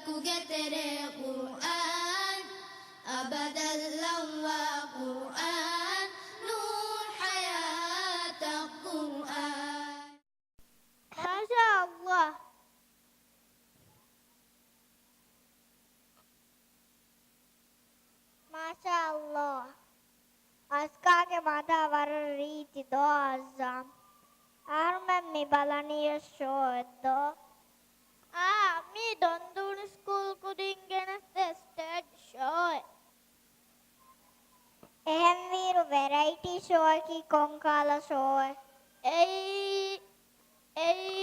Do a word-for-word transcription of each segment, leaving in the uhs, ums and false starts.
ކުގެ ތެރޭ ޤުރްއާން، އަބަދަށް ލައްވާ ޤުރްއާން، ނޫރު ޙަޔާތަށް ޤުރްއާން. މާޝާﷲ. މާޝާﷲ. އަޒްކާގެ މަދާ ވަރަށް ރީތި ދޯ އައްޒާމް. އަހަރުމެން މި ބަލަނީ ޝޯއެއް ދޯ؟ އާ، މީ ދޮންދޫނި ސްކޫލް ކުދިން ގެނެސްދޭ ސްޓޭޖް ޝޯއެއް. އެހެންވީރު ވެރައިޓީ ޝޯއަކީ ކޮންކާލަ ޝޯއެއް؟ އެއީ، އެއީ،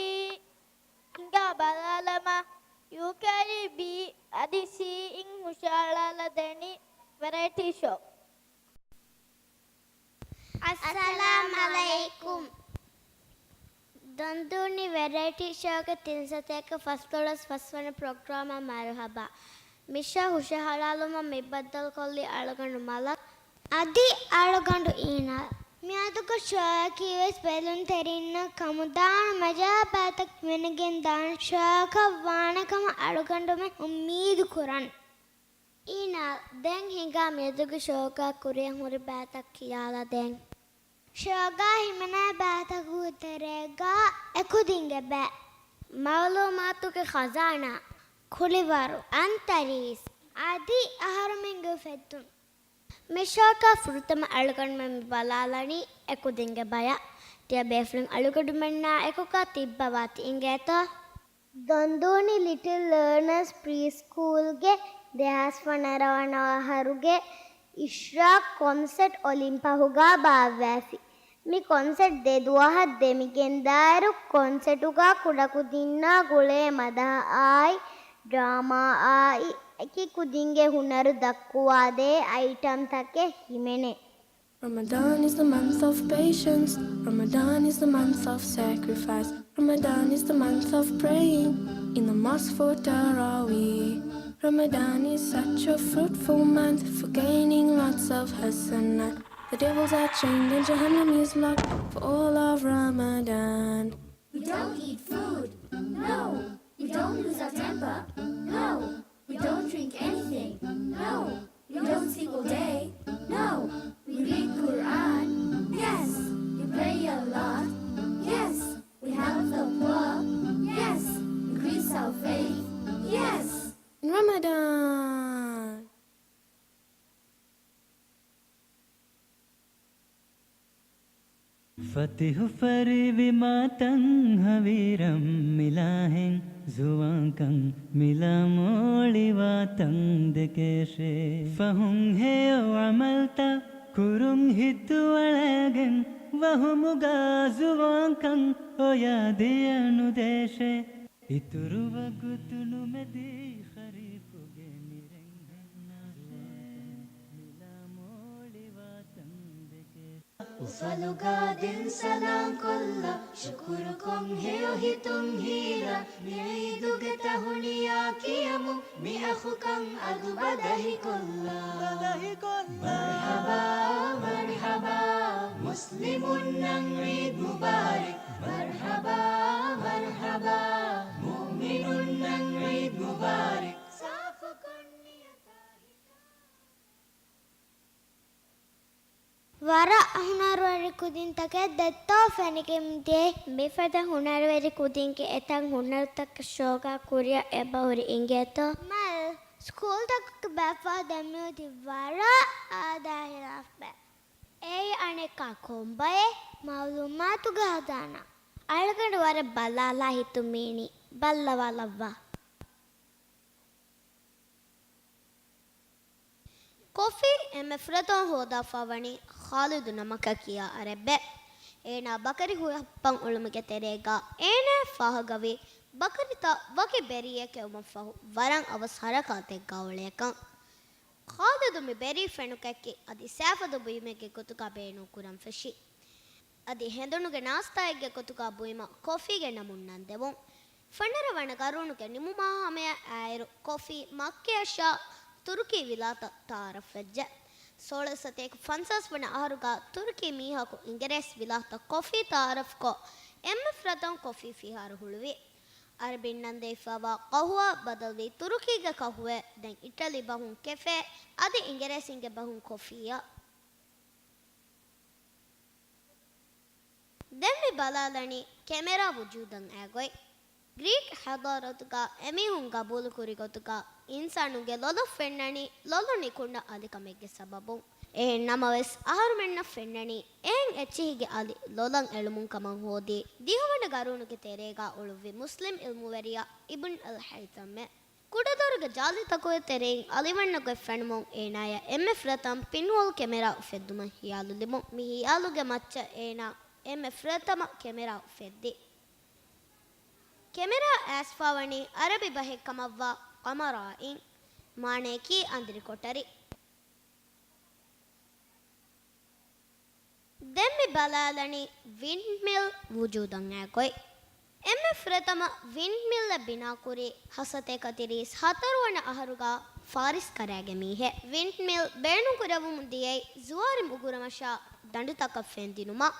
ހިނގާ ބަލާލަމާ، ޔޫކޭޖީ ބީ އަދި ސީ އިން ހުށަހަޅާލަދޭނީ ވެރައިޓީ ޝޯ. އައްސަލާމް އަލައިކުމް. ދޮންދޫނި ވެރައިޓީ ޝޯގެ ތިން ސަތޭކަ ފަސްދޮޅަސް ފަސްވަނަ ޕްރޮގްރާމަށް މަރުޙަބާ. މި ޝޯ ހުށަހަޅާލުމަށް މި ބައްދަލުކޮށްލީ އަޅުގަނޑު މަލަކް އަދި އަޅުގަނޑު އީނާ. މިއަދުގެ ޝޯއަކީވެސް ބެލުންތެރިންނަށް ކަމުދާން މަޖާ ބައިތައް ގެނެގެން ދާން ޝޯއަކަށް ވާނެ ކަމަށް އަޅުގަނޑުމެން އުއްމީދު ކުރަން. އީނާ، ދެން ހިނގާ މިއަދުގެ ޝޯގަ ކުރިއަށް ހުރި ބައިތައް ކިޔާލަދޭން. ޝޯގަ ހިމެނޭ ބައިތަކުގެ ތެރޭގަ އެކުދިންގެ ބައި. މައުލޫމާތުގެ ޚަޒާނާ. ކުޅިވަރު. އަންތަރީސް. އަދި އަހަރުމެންގެ އުފެއްދުން. މި ޝޯގަ ފުރަތަމަ އަޅުގަނޑުމެން މި ބަލާލަނީ އެކުދިންގެ ބަޔަށް. ތިޔަބޭފުޅުން އަޅުގަނޑުމެންނާ އެކުގަ ތިއްބަވާ ތި އިނގޭތޯ؟ ދޮންދޫނި ލިޓިލް ލާނަރސް ޕްރީ ސްކޫލްގެ ދެހާސް ފަނަރަ ވަނަ އަހަރުގެ އިޝްރާޤް ކޮންސެޓް އޮލިން ފަހުގަ ބާއްވައިފި. މި ކޮންސެޓް ދެ ދުވަހަށް ދެމިގެންދާއިރު، ކޮންސެޓުގަ ކުޑަކުދިންނާ ގުޅޭ މަދަހައާއި، ޑްރާމާއާއި، އެކި ކުދިންގެ ހުނަރު ދައްކުވާދޭ އައިޓަމްތަކެއް ހިމެނޭ. Ramadan is the month of patience. Ramadan is the month of sacrifice. Ramadan is the month of praying in the mosque for Taraweeh. Ramadan is such a fruitful month for gaining lots of hasanat. The devils are chained and Jahannam is locked for all of Ramadan. We don't eat food, no. We don't lose our temper, no. We don't drink anything, no. We don't sleep all day, no. We read Quran, yes. We pray a lot, yes. We help the poor, yes. Increase our faith, yes. Ramadan. ފަތިހު ފަރިވި މާތަން ހަވީރަން މިލާހެން ޒުވާންކަން މިލާ މޯޅިވާތަން ދެކޭށޭ. ފަހުން ހެޔޮ ޢަމަލްތައް ކުރުން ހިތު އަޅައިގެން ވަހުމުގަ ޒުވާންކަން އޮޔާ ދިޔަ ނުދޭށޭ. އިތުރު ވަގުތު ނުމެދި ޚަރީފުގެ މިރެން ހެންނާށޭ. މިލާ މޯޅިވާތަން ދެކޭށޭ. އުފަލުގަ ދިން ސަލާން ކޮށްލަ، ޝުކުރުކޮށް ހެޔޮ ހިތުން ހީލަ، މި ޢީދުގެ ތަހުނިޔާ ކިޔަމު، މި އަޚުކަން އަދު ބަދަހިކޮށްލާ. މަރްޙަބާ، މަރްޙަބާ، މުސްލިމުންނަށް ޢީދު މުބާރެކް. މަރްޙަބާ، މަރްޙަބާ، މުއުމިނުންނަށް ޢީދު މުބާރެކް. ސާފުކޮށް ނިޔަތާ ހިތާ. ވަރަށް ހުނަރުވެރި ކުދިންތަކެއް ދެއްތޯ ފެނިގެން ދިޔައީ. މިފަދަ ހުނަރުވެރި ކުދިންގެ އެތައް ހުނަރުތަކެއް ޝޯގަ ކުރިއަށް އެބަހުރި އިނގޭތޯ؟ މަލް، ސްކޫލްތަކުގެ ބައެއް ފަހަތަށް މިއޮތީ ވަރަށް އާދައާ ހިލާފް ބައެއް. އެއީ އަނެއްކާ ކޮންބައެއް؟ މައުލޫމާތުގެ ހަޒާނާ. އަޅުގަނޑު ވަރަށް ބަލާލާ ހިތުން މީނީ. ބައްލަވާލައްވާ. ކޮފީ އެންމެ ފުރަތަމަ ހޯދާފަވަނީ ޚާލިދު ނަމަކަށް ކިޔާ އަރަބެއް. އޭނާ ބަކަރި ހުއްޕަން އުޅުމުގެ ތެރޭގަ އޭނާ ފާހަގަވީ ބަކަރިތައް ވަކި ބެރީއެއް ކެއުމަށްފަހު ވަރަށް އަވަސް ހަރަކާތެއްގަ އުޅޭކަން. ޚާލިދު މި ބެރީ ފެނުކައްކި އަދި ސައިފަދު ބުއިމެއްގެ ގޮތުގަ ބޭނުން ކުރަން ފެށި. އަދި ހެނދުނުގެ ނާސްތާއެއްގެ ގޮތުގަ ބުއިމަށް ކޮފީގެ ނަމުން ނަން ދެވުން. ފަނަރަ ވަނަ ގަރޫނުގެ ނިމުމާ ހަމަޔަށް އައިރު ކޮފީ މައްކަޔަށާ ތުރުކީ ވިލާތަށް ތައާރަފްވެއްޖެ. ސޯޅަސަތޭކަ ފަންސާސް ވަނަ އަހަރުގަ ތުރުކީ މީހަކު އިނގިރޭސި ވިލާތަށް ކޮފީ ތައާރަފްކޮށް، އެންމެ ފުރަތަމަ ކޮފީ ފިހާރަ ހުޅުވި. އަރަބިންނަށް ދެވިފައިވާ ޤަހުވަ ބަދަލުވީ ތުރުކީގެ ޤަހުވައޭ، ދެން އިޓަލީ ބަހުން ކެފޭ، އަދި އިނގިރޭސިންގެ ބަހުން ކޮފީއަށް. ދެން މި ބަލާލަނީ ކެމެރާ ވުޖޫދަށް އައި ގޮތް. ގްރީކް ޙަޟާރަތުގަ އެމީހުން ގަބޫލުކުރި ގޮތުގަ އިންސާނުންގެ ލޮލުން ފެންނަނީ ލޮލު ނިކުންނަ އަލިކަމެއްގެ ސަބަބުން. އެހެން ނަމަވެސް، އަހަރުމެންނަށް ފެންނަނީ އެހެން އެއްޗިހިގެ އަލި ލޮލަށް އެޅުމުން ކަމަށް ހޯދީ، ދިހަވަނަ ގަރޫނުގެ ތެރޭގަ އުޅުއްވި މުސްލިމް ޢިލްމުވެރިޔާ އިބްނު އަލް ހައިޘަމްއޭ. ކުޑަދޮރުގެ ޖާލިތަކުގެ ތެރެއިން އަލިވަންނަ ގޮތް ފެނުމުން އޭނާޔަށް އެންމެ ފުރަތަމަ ޕިންހޯލް ކެމެރާ އުފެއްދުމަށް ހިޔާލު ލިބުން. މި ހިޔާލުގެ މައްޗަށް އޭނާ އެންމެ ފުރަތަމަ ކެމެރާ އުފެއްދި. ކެމެރާ އައިސްފަވަނީ އަރަބި ބަހެއް ކަމަށްވާ ޤަމަރާއިން، މާނަޔަކީ އަނދިރި ކޮޓަރި. ދެން މި ބަލާލަނީ ވިންޑްމިލް ވުޖޫދަށް އައި ގޮތް. އެންމެ ފުރަތަމަ ވިންޑްމިލްއެއް ބިނާކުރީ ހަސަތޭކަ ތިރީސް ހަތަރު ވަނަ އަހަރުގަ ފާރިސް ކަރައިގެ މީހެއް. ވިންޑްމިލް ބޭނުންކުރެވުމުން ދިޔައީ ޒުވާރި މުގުރަމަށާ ދަނޑުތަކަށް ފެން ދިނުމަށް.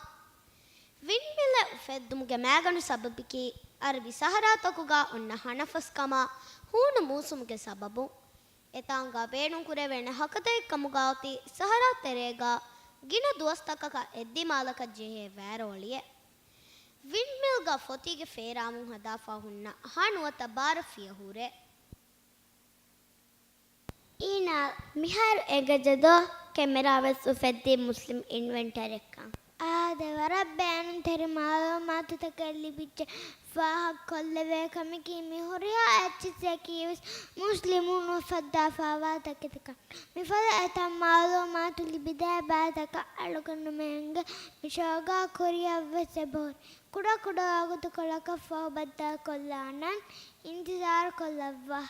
ވިންޑްމިލްއެއް އުފެއްދުމުގެ މައިގަނޑު ސަބަބަކީ އަރަބި ސަހަރާތަކުގަ އޮންނަ ހަނަފަސްކަމާ ހޫނު މޫސުމުގެ ސަބަބުން. އެތާނގަ ބޭނުންކުރެވޭނެ ހަކަތައެއް ކަމުގަ އޮތީ ސަހަރާ ތެރޭގަ ގިނަ ދުވަސްތަކަކަށް އެއްދިމާލަކަށް ޖެހޭ ވައިރޯޅިއެއް. ވިންޑްމިލްގަ ފޮތީގެ ފޭރާމުން ހަދާފަ ހުންނަ ހަ ނުވަތަ ބާރަ ފިޔަ ހުރޭ. އީނާ، މިހާރު އެނގޭތަ ދޯ ކެމެރާ ވެސް އުފެއްދީ މުސްލިމް އިންވެންޓަރެއްކަން؟ އާދެ، ވަރަށް ބޭނުންތެރި މައުލޫމާތުތަކެއް ލިބިއްޖެ. ފާހަގަކޮށްލެވޭ ކަމަކީ މި ހުރިހާ އެއްޗިއްސަކީ ވެސް މުސްލިމުން އުފައްދާފައިވާ ތަކެތިކަން. މިފަދަ އެތައް މައުލޫމާތު ލިބިދޭ ބައިތަކަށް އަޅުގަނޑުމެންގެ މި ޝޯގަ ކުރިއަށްވެސް އެބަހުރި. ކުޑަކުޑަ ވަގުތުކޮޅަކަށް ފަހު ބައްދަލުކޮށްލާނަން. އިންތިޒާރުކޮށްލައްވާ.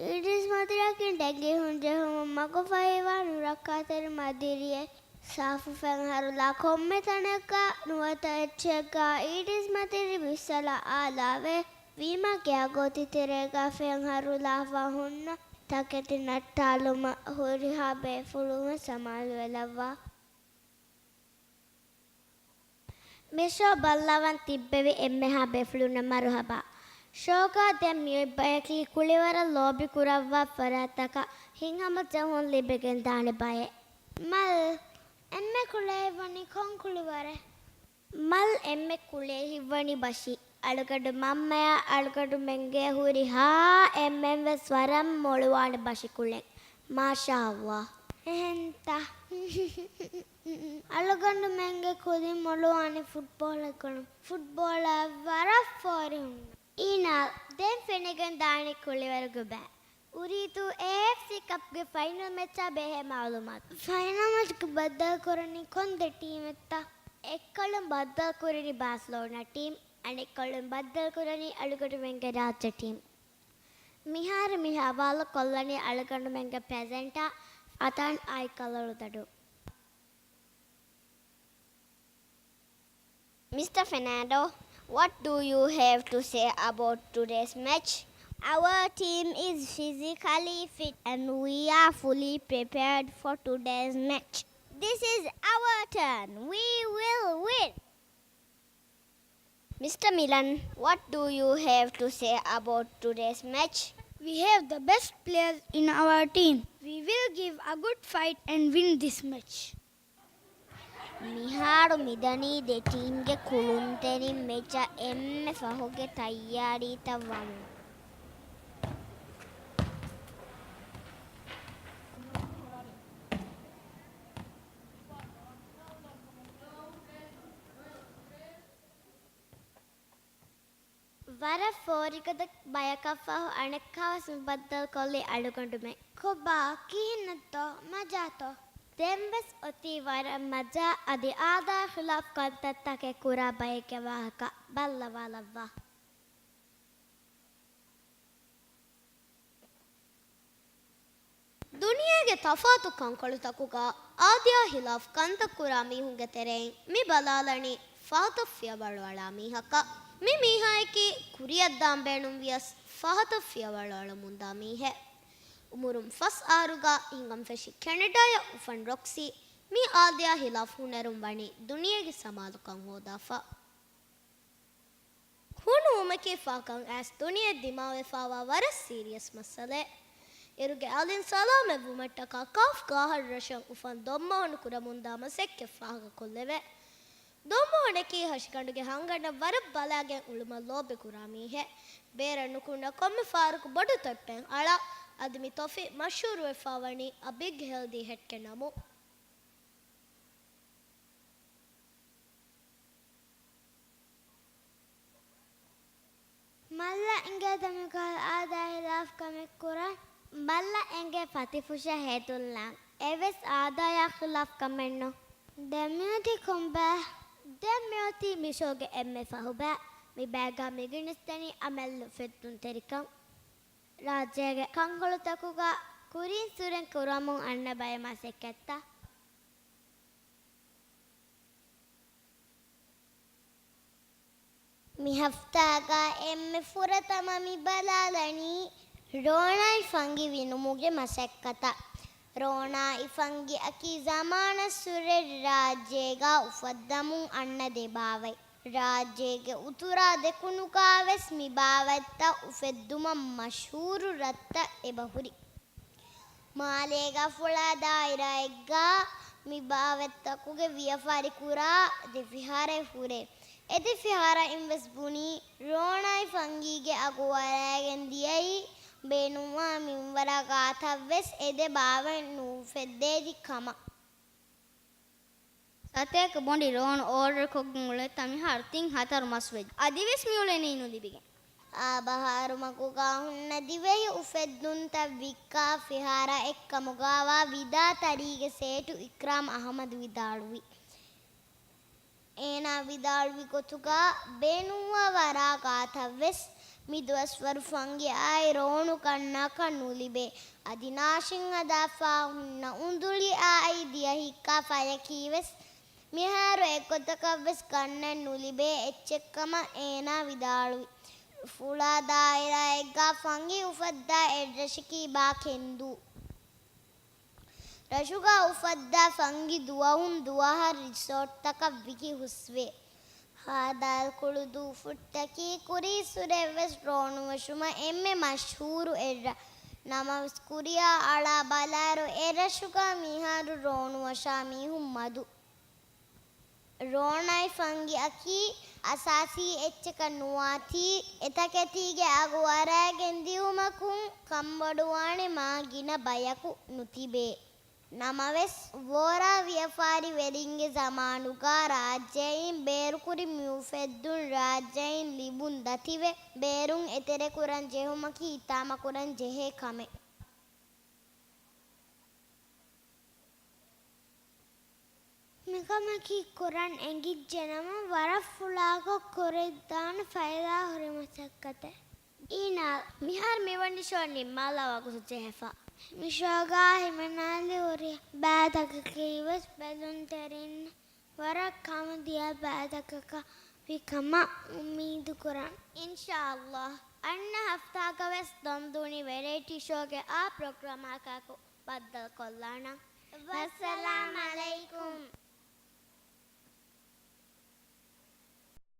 އީޑިސް މަތިލަކީ ޑެންގީ ހުން ޖެހުމުން މަގުފަހިވާ ނުރައްކާތެރި މަތިލެއް. ސާފު ފެންހަރުލާ ކޮންމެ ތަނެއްގަ ނުވަތަ އެއްޗެއްގަ އީޑިސް މަތިލި ބިއްސަލަށް އާލާވޭ. ވީމާ ގެއަށް އޮތީ ތެރޭގަ ފެންހަރުލާފަ ހުންނަ ތަކެތި ނައްޓާލުމަށް ހުރިހާ ބޭފުޅުން ސަމާލުވެލައްވާ. މި ޝޯ ބައްލަވަން ތިއްބެވި އެންމެހާ ބޭފުޅުންނަށް މަރުހަބާ. ޝޯގަ ދެން މިއޮތް ބަޔަކީ ކުޅިވަރަށް ލޯބިކުރައްވާ ފަރާތްތަކަށް ހިތްހަމަޖެހުން ލިބިގެންދާނެ ބައެއް. މަލް، އެންމެ ކުޅޭ ހިތްވަނީ ކޮން ކުޅިވަރެއް؟ މަލް، އެންމެ ކުޅޭ ހިތްވަނީ ބަށި. އަޅުގަނޑު މަންމަޔާ އަޅުގަނޑުމެންގެ ހުރިހާ އެންމެން ވެސް ވަރަށް މޮޅުވާނެ ބަށިކުޅެން. މާޝާﷲ. އެހެންތަ؟ އަޅުގަނޑުމެންގެ ކުދިން މޮޅުވާނެ ފުޓްބޯޅަ ކުޅުން. ފުޓްބޯޅަ ވަރަށް ފޯރި ހުންނަ. އީނާ، ދެން ފެނިގެން ދާނީ ކުޅިވަރުގެ ބައި. އުރީދޫ އޭއެފްސީ ކަޕްގެ ފައިނަލް މެޗާ ބެހޭ މައުލޫމާތު. ފައިނަލް މެޗްގަ ބައްދަލުކުރަނީ ކޮން ދެ ޓީމެއްތަ؟ އެއްކޮޅުން ބައްދަލުކުރަނީ ބާސެލޯނާ ޓީމް، އަނެއްކޮޅުން ބައްދަލުކުރަނީ އަޅުގަނޑުމެންގެ ރާއްޖެ ޓީމް. މިހާރު މި ހަވާލު ކޮށްލަނީ އަޅުގަނޑުމެންގެ ޕްރެޒެންޓާ އަތާން އާއި ކަލަޅުދަޑު. Mister Fernando, what do you have to say about today's match? Our team is physically fit and we are fully prepared for today's match. This is our turn. We will win. Mister Milan, what do you have to say about today's match? We have the best players in our team. We will give a good fight and win this match. މިހާރު މިދަނީ ދެ ޓީމްގެ ކުޅުންތެރިން މެޗަށް އެންމެ ފަހުގެ ތައްޔާރީތައް ވަމުން. ވަރަށް ފޯރިގަދަ ބަޔަކަށްފަހު އަނެއްކާވެސް މި ބައްދަލުކޮށްލީ އަޅުގަނޑުމެން. ކޮބާ؟ ކިހިނެއްތޯ؟ މަޖާތޯ؟ ދެންވެސް އޮތީ ވަރަށް މަޖާ އަދި އާދައާ ޚިލާފް ކަންތައްތަކެއް ކުރާ ބައެއްގެ ވާހަކަ ބައްލަވާލައްވާ. ދުނިޔޭގެ ތަފާތު ކަންކޮޅުތަކުގަ އާދައާ ޚިލާފް ކަންތައް ކުރާ މީހުންގެ ތެރެއިން މި ބަލާލަނީ ފަހަތަށް ފިޔަވަޅު އަޅާ މީހަކަށް. މި މީހާއަކީ ކުރިއަށްދާން ބޭނުންވިޔަސް ފަހަތަށް ފިޔަވަޅު އަޅަމުންދާ މީހެއް. އުމުރުން ފަސް އަހަރުގަ ހިނގަންފެށި ކެނެޑާއަށް އުފަން ރޮކްސީ މި އާދަޔާ ހިލާފް ހުންނައިރުން ވަނީ ދުނިޔޭގެ ސަމާލުކަން ހޯދާފަ. ހޫނުވުމަކީ ފާކަން އައިސް ދުނިޔެ ދިމާވެފާވާ ވަރަށް ސީރިއަސް މައްސަލައެއް. އިރުގެ އަލިން ސަލާމަތްވުމަށްޓަކާ ކާފް ގާހަށް ރަށަށް އުފަން ދޮންމޮހޮނު ކުރަމުންދާ މަސައްކަތް ފާހަގަކޮށްލެވޭ. ދޮންމޮހޮނަކީ ހަށިގަނޑުގެ ހަންގަނޑަށް ވަރަށް ބަލާގެން އުޅުމަށް ލޯބިކުރާ މީހެއް. ބޭރަށް ނުކުންނަ ކޮންމެ ފަހަރަކު ބޮޑު ތޮއްޓެއް އަޅާ، އަދި މި ތޮފި މަޝްހޫރުވެފާވަނީ އަ ބިގް ހެލްދީ ހެޓްގެ ނަމުން. މައްލަ އިނގޭ ދެމިގަހަށް އާދަޔާ ހިލާފް ކަމެއް ކުރަން. މައްލަ އެނގޭ ފަތިފުށަށް ހެދުންލާން. އެވެސް އާދަޔާ ހިލާފް ކަމެއްނު. ދެން މިއޮތީ ކޮންބައެއް؟ ދެން މިއޮތީ މިޝޯގެ އެންމެ ފަހު ބައި. މި ބައިގާ މިގެނެސްދެނީ އަމެއްލު އުފެއްދުންތެރިކަން. ރާއްޖޭގެ ކަންކޮޅުތަކުގާ ކުރިން ސުރެން ކުރަމުން އަންނަ ބައެއް މަސައްކަތްތައް. މި ހަފްތާގާ އެންމެ ފުރަތަމަ މި ބަލާލަނީ ރޯނާއި ފަންގި ވިނުމުގެ މަސައްކަތަށް. ރޯނާއި ފަންގިއަކީ ޒަމާނަށް ސުރެން ރާއްޖޭގާ އުފައްދަމުން އަންނަ ދެ ބާވަތް. ރާއްޖޭގެ އުތުރާ ދެކުނުގާވެސް މި ބާވަތްތައް އުފެއްދުމަށް މަޝްހޫރު ރަށްތައް އެބަހުރި. މާލޭގާ ފުޅާ ދާއިރާއެއްގާ މި ބާވަތްތަކުގެ ވިޔަފާރި ކުރާ ދެ ފިހާރައެއް ހުރޭ. އެ ދެ ފިހާރައިން ވެސް ބުނީ، ރޯނާއި ފަންގީގެ އަގު ވަރާގެން ދިޔައީ ބޭނުންވާ މިންވަރާ ގާތަށް ވެސް އެ ދެ ބާވަތް ނުއުފެއްދޭތީ ކަމަށް. ސަތޭކަ ބޮނޑި ރޯނު އޯޑަރު ކޮށްގެން އުޅޭތާ މިހާރު ތިން ހަތަރު މަސް ވެއްޖެ. އަދިވެސް މިއުޅެނީ ނުލިބިގެން. އާބަހާރު މަގުގާ ހުންނަ ދިވެހި އުފެއްދުންތައް ވިއްކާ ފިހާރައެއްކަމުގާވާ ވިދާތަރީގެ ސޭޓު އިކްރާމް އަހުމަދު ވިދާޅުވި. އޭނާ ވިދާޅުވި ގޮތުގާ ބޭނުންވާ ވަރާ ގާތަށް ވެސް މި ދުވަސްވަރު ފަންގިއާއި ރޯނު ގަންނާކަށް ނުލިބޭ. އަދި ނާށިން ހަދާފާ ހުންނަ އުނދުޅިއާއި ދިޔަ ހިއްކާ ފަޔަކީ ވެސް މިހާރު އެއްގޮތަކަށް ވެސް ގަންނަން ނުލިބޭ އެއްޗެއްކަމަށް އޭނާ ވިދާޅުވި. ފުޅާ ދާއިރާއެއްގާ ފަންގި އުފައްދާ އެއްރަށަކީ ބާ ކެންދޫ. ރަށުގާ އުފައްދާ ފަންގި ދުވަހުން ދުވަހަށް ރިސޯޓްތަކަށް ވިކި ހުސްވޭ. ހާދާލް ކުޅުދޫ ފުއްޓަކީ ކުރީ ސުރެން ވެސް ރޯނު ވެށުމަށް އެންމެ މަޝްހޫރު އެއްރަށް. ނަމަވެސް ކުރިއަށް އަޅާ ބަލާއިރު އެ ރަށުގާ މިހާރު ރޯނު ވަށާ މީހުން މަދު. ރޯނާއި ފަންގިއަކީ އަސާސީ އެއްޗަކަށް ނުވާތީ، އެތަކެތީގެ އަގު ވަރާގެން ދިއުމަކުން ކަންބޮޑުވާނެ މާ ގިނަ ބަޔަކު ނުތިބޭ. ނަމަވެސް، ވޯރާ ވިޔަފާރިވެރިންގެ ޒަމާނުގާ ރާއްޖެއިން ބޭރުކުރި މިއުފެއްދުން ރާއްޖެއިން ލިބުން ދަތިވެ، ބޭރުން އެތެރެކުރަން ޖެހުމަކީ އިތާމަކުރަން ޖެހޭ ކަމެއް. މިކަމަކީ ކުރަން އެނގިއްޖެނަމަ، ވަރަށް ފުޅާކޮށް ކުރެވިދާނެ ފައިދާ ހުރި މަސައްކަތެއް. އީނާ، މިހާރު މިވަނީ ޝޯ ނިންމާލާ ވަގުތު ޖެހިފަ. މި ޝޯގާ ހިމެނާލި ހުރި ބައިތަކަކީ ވެސް ބެލުންތެރިން ވަރަށް ކަމުދިޔަ ބައިތަކަކަށް ވި ކަމަށް އުއްމީދު ކުރަން. އިންޝާﷲ، އަންނަ ހަފްތާގަ ވެސް ދޮންދޫނި ވެރައިޓީ ޝޯގެ އާ ޕްރޮގްރާމަކާއެކު ބައްދަލުކޮށްލާނަން. ވައްސަލާމް އަލައިކުމް.